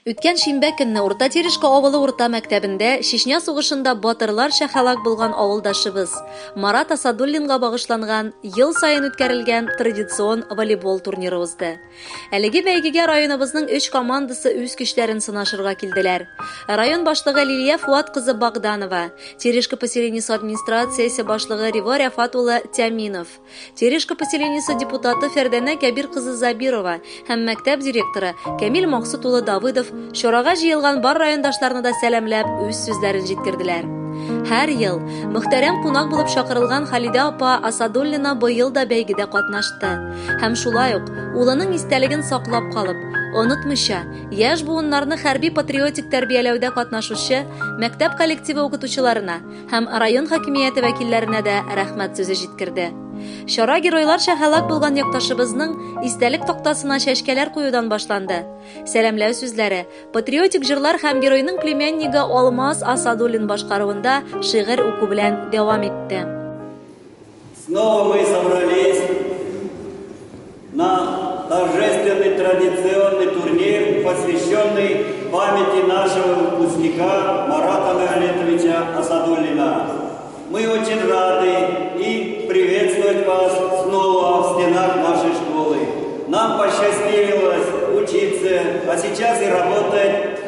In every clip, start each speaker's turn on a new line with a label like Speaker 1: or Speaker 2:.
Speaker 1: Үткән шимбә көнне Урта Терешка авылы урта мәктәбендә Чечня сугышында батырларча һәлак булган авылдашыбыз Марат Асадуллинга багышланган ел саен үткәрелгән традицион волейбол турниры узды. Әлеге бәйгегә районыбызның өч командасы үз көчләрен сынашырга килделәр. Район башлыгы Лилия Фуат кызы Богданова, Терешка поселениесе администрациясе башлыгы Риво Рәфат улы Тяминов, Терешка поселениесе депутаты Фәрдәнә Кәбир кызы Забирова һәм мәктәп директоры Кәмил Максут улы Давыдов чарага җыелган бар райондашларны да сәламләп үз сүзләрен җиткерделәр. Һәр ел мөхтәрәм кунак булып чакырылган Халидә апа Асадуллина быел да бәйгедә катнашты һәм шулай ук улының истәлеген саклап калып, онытмыйча, яшь буыннарны хәрби-патриотик тәрбияләүдә катнашучы мәктәп коллективы укытучыларына һәм район хакимияте вәкилләренә дә рәхмәт сүзе җиткерде. Чара геройларча һәлак булган якташыбызның истәлек тактасына чәчкәләр куюдан башланды. Сәламләү сүзләре, патриотик җырлар һәм геройның племяннигы Алмаз Асадуллин башкаруында шигырь уку белән дәвам итте.
Speaker 2: Снова мы собрались на торжественный традиционный турнир, посвященный памяти нашего выпускника Марата Мавлетовича Асадуллина. Мы очень рады и приветствовать вас снова в стенах нашей школы. Нам посчастливилось учиться, а сейчас и работать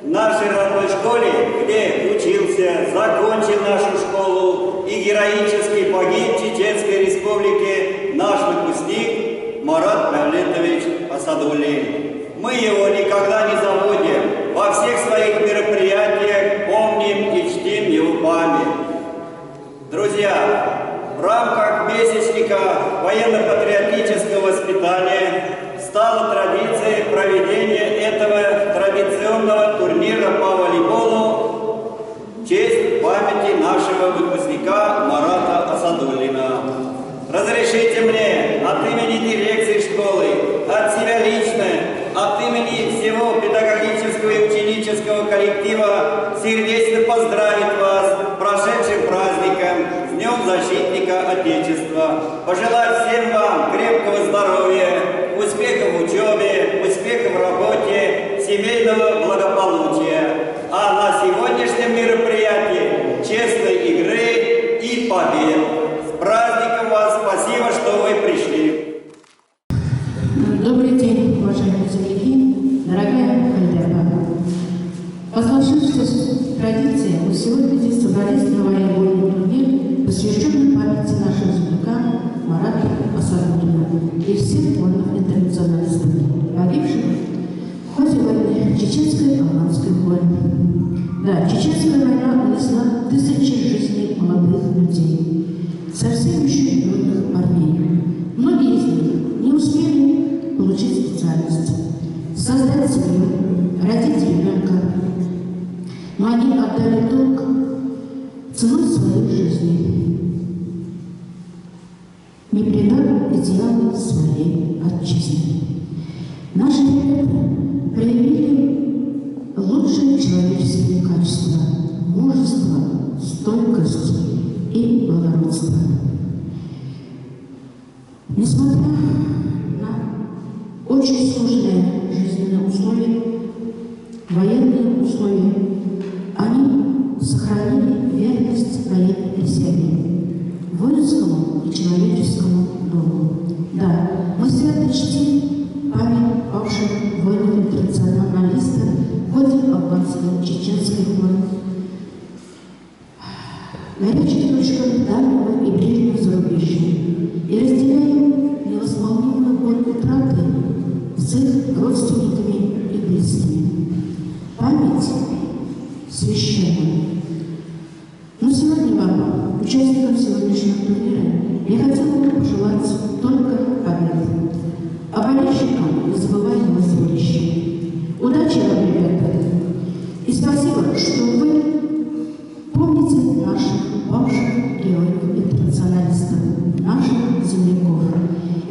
Speaker 2: в нашей родной школе, где учился, закончил нашу школу и героически погиб в Чеченской Республике наш выпускник Марат Мавлетович Асадуллин. Мы его никогда не забудем. Во всех своих мероприятиях помним и чтим его память. Друзья, в рамках месячника военно-патриотического воспитания стала традицией проведения этого традиционного турнира по волейболу в честь памяти нашего выпускника Марата Асадуллина. Разрешите мне от имени дирекции школы, от себя лично, от имени всего педагогического и ученического коллектива сердечно поздравить вас с прошедшим праздником, с Днем Защитника Отечества. Пожелать всем вам крепкого здоровья, успехов в учебе, успехов в работе, семейного благополучия. А на сегодняшнем мероприятии честной игры и побед. С праздником вас! Спасибо, что вы пришли!
Speaker 3: Добрый день, уважаемые земляки, дорогая Халида апа. По сложившейся традиции мы сегодня здесь собрались на волейбольный турнир, посвященный памяти нашего земляка Марата Асадуллина и всех воинов-интернационалистов, погибших в ходе войны Чеченской и Афганской войны. Да, Чеченская война унесла тысячи жизней молодых людей, совсем еще юных парней. Многие из них не успели получить специальность, создать семью, родить ребенка. Но они отдали долг ценой своей жизни, не предав идеалы своей отчизны. Наши ребята проявили лучшие человеческие качества – мужество, стойкость и благородство. Несмотря на очень сложные жизненные условия, военные условия, они сохранили верность военной присяге, воинскому и человеческому долгу. Да, мы свято чтим память павших воинов-интернационалистов в ходе афганской, чеченской войн, горячих точках дальнего и ближнего зарубежья, и разделяем невосполнимую боль утраты с их родственниками и близкими. Память священна. Но сегодня вам, участникам сегодняшнего турнира, я хотела бы пожелать только побед. А болельщикам незабываемого зрелища. Удачи вам, ребята! И спасибо, что вы помните наших павших героев-интернационалистов, наших земляков.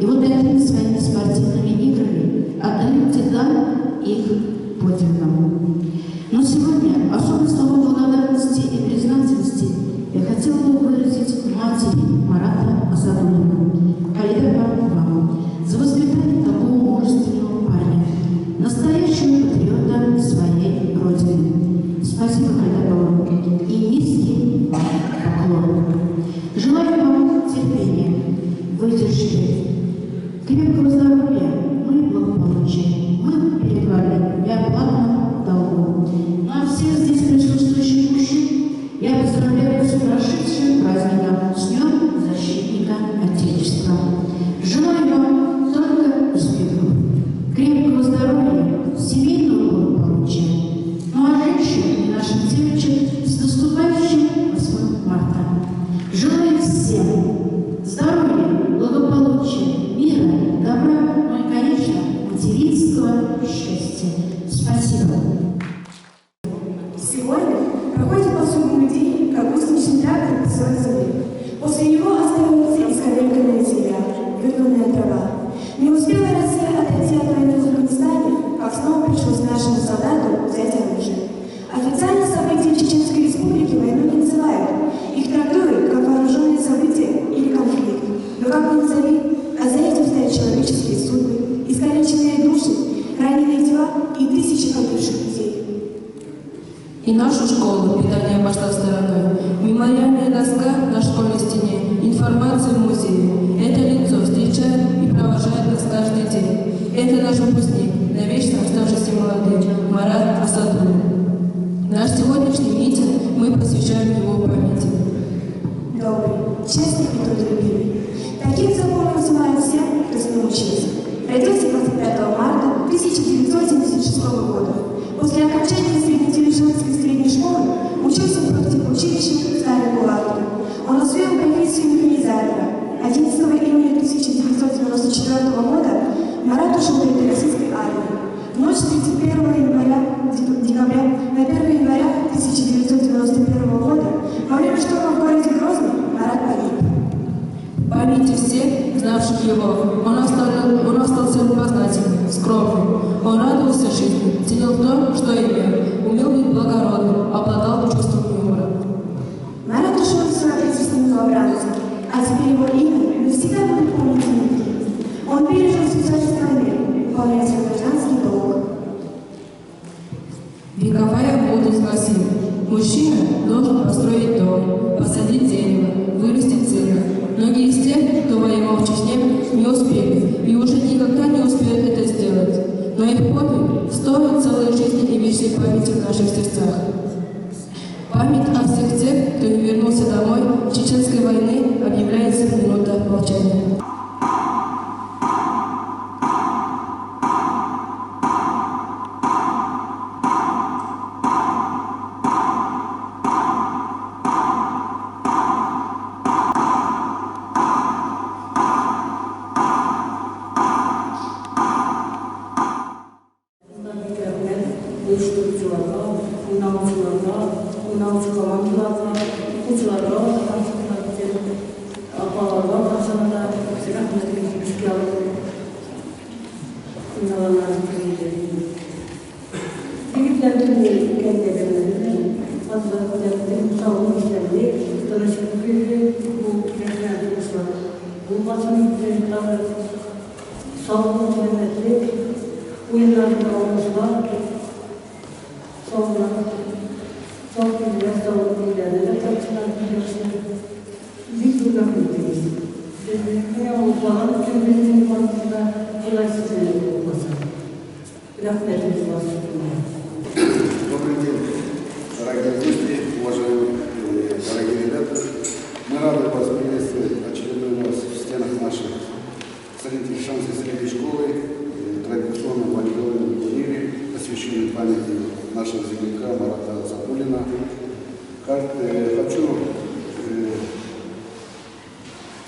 Speaker 3: И вот такими своими спортивными играми отдаете дань их подвигам. Но сегодня особые слова благодарности и признательности я хотела бы выразить матери Марата Асадуллина, Халида вам, за воспитание такого мужественного парня, настоящего патриота Спасибо.
Speaker 4: Сегодня проходит по судному день, как гусеничный трактор по своей земле. После него остается исковерканная земля, вырванная трава. Не успела Россия отойти от войны в Афганистане, как снова пришлось нашему солдату взять оружие. Официально события в Чеченской Республике войну не называют. Их трактуют как вооруженные события или конфликт. Но как ни назови, а за этим стоят человеческие судьбы, искалеченные души, раненые тела и тысячи погибших людей.
Speaker 5: И нашу школу беда не обошла стороной. Мемориальная доска на школьной стене, информация в музее. Это лицо встречает и провожает нас каждый день. Это наш выпускник, навечно оставшийся молодым, Марат Асадуллин. Наш сегодняшний митинг мы посвящаем его памяти.
Speaker 4: Добрый, честный и трудолюбивый. Таким запомнился Марат всем, кто с ним учился. Родился 25 марта 1976 года. После окончания Среднетележанской средней школы учился в профтехучилище в Старой Кулатке. Он освоил профессию механизатора. 11 июня 1994 года Марат ушел в ряды российской армии. В ночь с 31 декабря на 1 января 1991 года во время штурма в городе Грозный Марат погиб.
Speaker 5: В памяти всех, знавших его, он остался любознательным, скромным. Он радовался жизни, ценил то, что имел, умел быть благородным, обладал чувством юмора.
Speaker 4: Марат ушел из своей отечественной новобранцем, а теперь его имя навсегда будут помнить земляки. Он пережил всю тяжесть войны, выполняя свой гражданский долг.
Speaker 5: Вековая мудрость гласит: мужчина должен построить дом, посадить дерево, вырастить сына. Многие из тех, кто воевал в Чечне, не успели и уже никогда не успеют это сделать. Но их подвиг стоит целой жизни и вечной памяти в наших сердцах. Память о всех тех, кто не вернулся домой с чеченской войны, объявляется минута молчания.
Speaker 6: Добрый день, дорогие гости, уважаемые дорогие ребята. Мы рады вас приветствовать очередной раз в стенах нашей Среднетелешанской средней школы, традиционном волейбольном турнире, посвященном памяти нашего земляка Марата Асадуллина. Хочу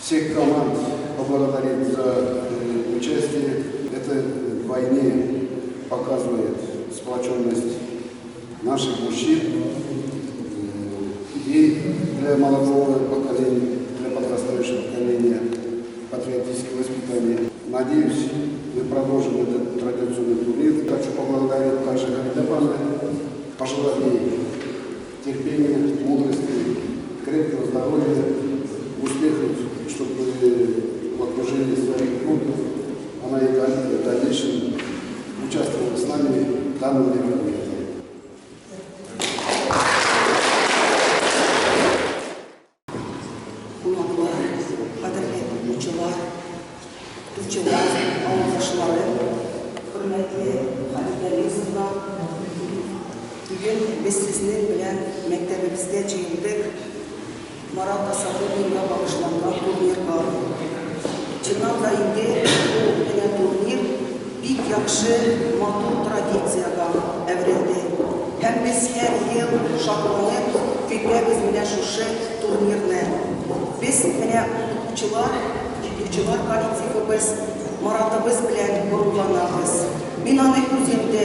Speaker 6: всех команд поблагодарить за участие. Это в войне показывает сплоченность наших мужчин и для молодого поколения, для подрастающего поколения патриотическое воспитание. Надеюсь, мы продолжим этот традиционный турнир. Хочу поблагодарить также Халида Павловна, пожелать ей терпения, мудрости, крепкого здоровья, успехов, чтобы в окружении своих внуков она и в дальнейшем участвовала с нами в данном мероприятии.
Speaker 7: Кунаклар, кадерле укучылар, укытучылар, авылдашлары, хөрмәтле Халидә Лизовна, бүген без сезнең белән мәктәбебездә җыелдык. Марат Асадуллинга багышланган турнирга. Чыннан да инде бу менә турнир бик яхшы матур традициягә әверелде. Һәм без һәр ел шатланып көтәбез менә шушы турнирны. Без менә укытучылар, укытучылар коллективыбыз, Маратыбыз белән горурланабыз. Мин аны үзем дә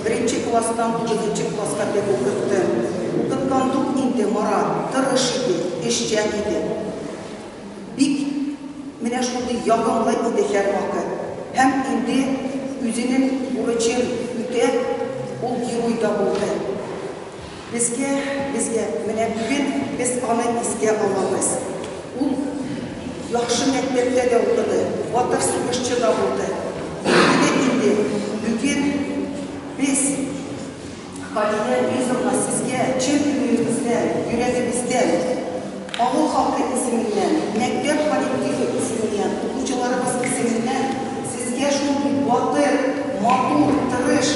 Speaker 7: беренче класстан тугызынчы класска тәк укыттым. Укыткандук инде Марат тырыш иде, эшчән иде. Бик менә шундый ягымлы иде һәрвакыт. Һәм инде үзенең бурычын үтәп, ул герой да булды. Безгә, безгә, менә бүген без аны искә алабыз. Ул яхшы мәктәптә дә укыды, батыр сугышчы да булды. Билгеле инде, бүген без, Халидә Ризовна, сезгә чын күңелебездән, йөрәгебездән, авыл халкы исеменнән, мәктәп коллективы исеменнән, укучыларыбыз исеменнән сезгә шундый батыр, матур, тырыш,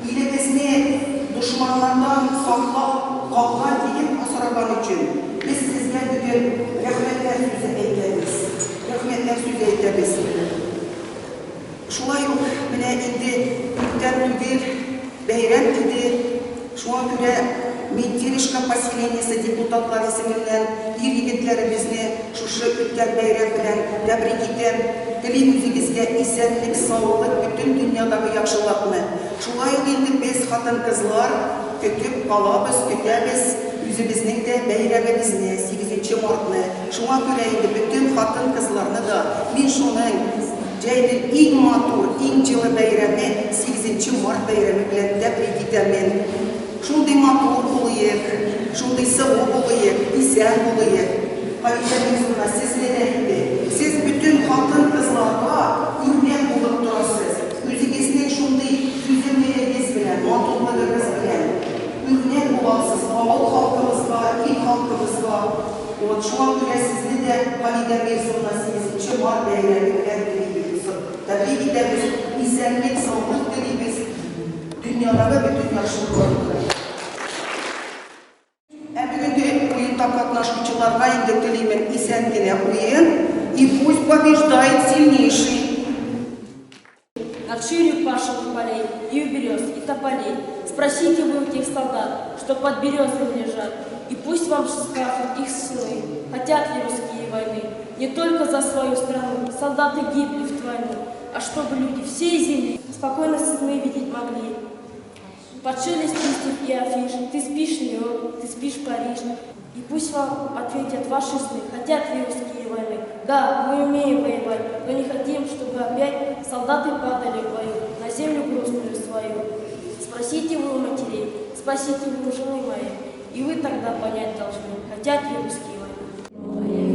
Speaker 7: Илебезне дошманнардан саклап калган егет асраган өчен без сезгә бүген рәхмәтләр сүзе әйтәбез. Рәхмәтләр сүзе әйтәбез. Шулай ук менә инде күптән түгел бәйрәм иде. Шуңа күрә мин Терешка поселениесе депутатлар исеменнән ир-егетләребезне шушы үткән бәйрәм белән тәбрик итәм. Телим үзегезгә исәнлек, саулык, бөтен дөньядагы яхшылыкны. Шулай ук инде без, хатын-кызлар, көтеп калабыз, көтәбез үзебезнең дә бәйрәмебезне, сигезенче мартны. Шуңа күрә инде бөтен хатын-кызларны да мин шуның җәйнең иң матур, иң җылы бәйрәме, сигезенче март бәйрәме белән тәбрик итәмен. Шундый матур булыек, шундый сылу булыек, исән булыек. Халидә Мирзовна, сезне дә инде. Сез бөтен хатын-кызларга үрнәк булып торасыз. Үзегезнең шундый түземлелегегез белән, матурлыгыгыз белән үрнәк буласыз авыл халкыбызга, ил халкыбызга. Вот, шуңа күрә сезне дә, Халидә Мирзовна, сигезенче март бәйрәме белән телибез, тәбрик итәбез, исәнлек, саулык телибез. Дөньядагы бөтен яхшылыклар телим. Ә бүгенге уенда катнашучыларга инде телимен исән генә уен, и пусть побеждает сильнейший.
Speaker 8: Над ширью пашенных полей и у берез, и тополей. Спросите вы у тех солдат, что под березами лежат, и пусть вам скажут их сыны, хотят ли русские войны. Не только за свою страну солдаты гибли в ту войну, а чтобы люди всей земли спокойно сны видеть могли. Под шелест листьев и афиш ты спишь, Нью-Йорк, ты спишь, Париж. И пусть вам ответят ваши сны, хотят ли русские войны. Да, мы умеем воевать, но не хотим, чтобы опять солдаты падали в бою на землю грустную свою. Спросите вы у матерей, спросите вы у жены моей, и вы тогда понять должны, хотят ли русские войны.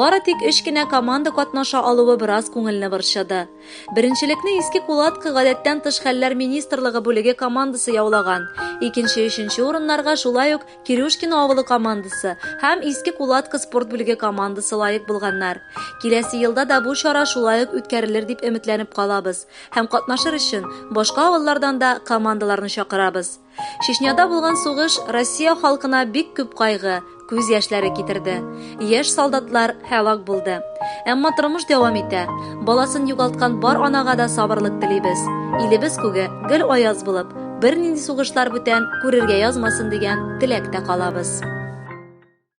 Speaker 1: Бары тик өч кенә команда катнаша алуы бераз күңелне борчыды. Беренчелекне Иске Кулаткы гадәттән тыш хәлләр министрлыгы бүлеге командасы яулаган. Икенче, өченче урыннарга шулай ук Кирюшкино авылы командасы һәм Иске Кулаткы спорт бүлеге командасы лаек булганнар. Киләсе елда да бу чара шулай ук үткәрелер дип өметләнеп калабыз һәм катнашыр өчен башка авыллардан да командаларны чакырабыз. Чечняда булган сугыш Россия халкына бик күп кайгы, күз яшьләре китерде. Яшь солдатлар һәлак булды. Әмма тормыш дәвам итә. Баласын югалткан бар анага да сабырлык телибез. Илебез күге гел аяз булып, бернинди сугышлар бүтән күрергә язмасын дигән теләктә калабыз.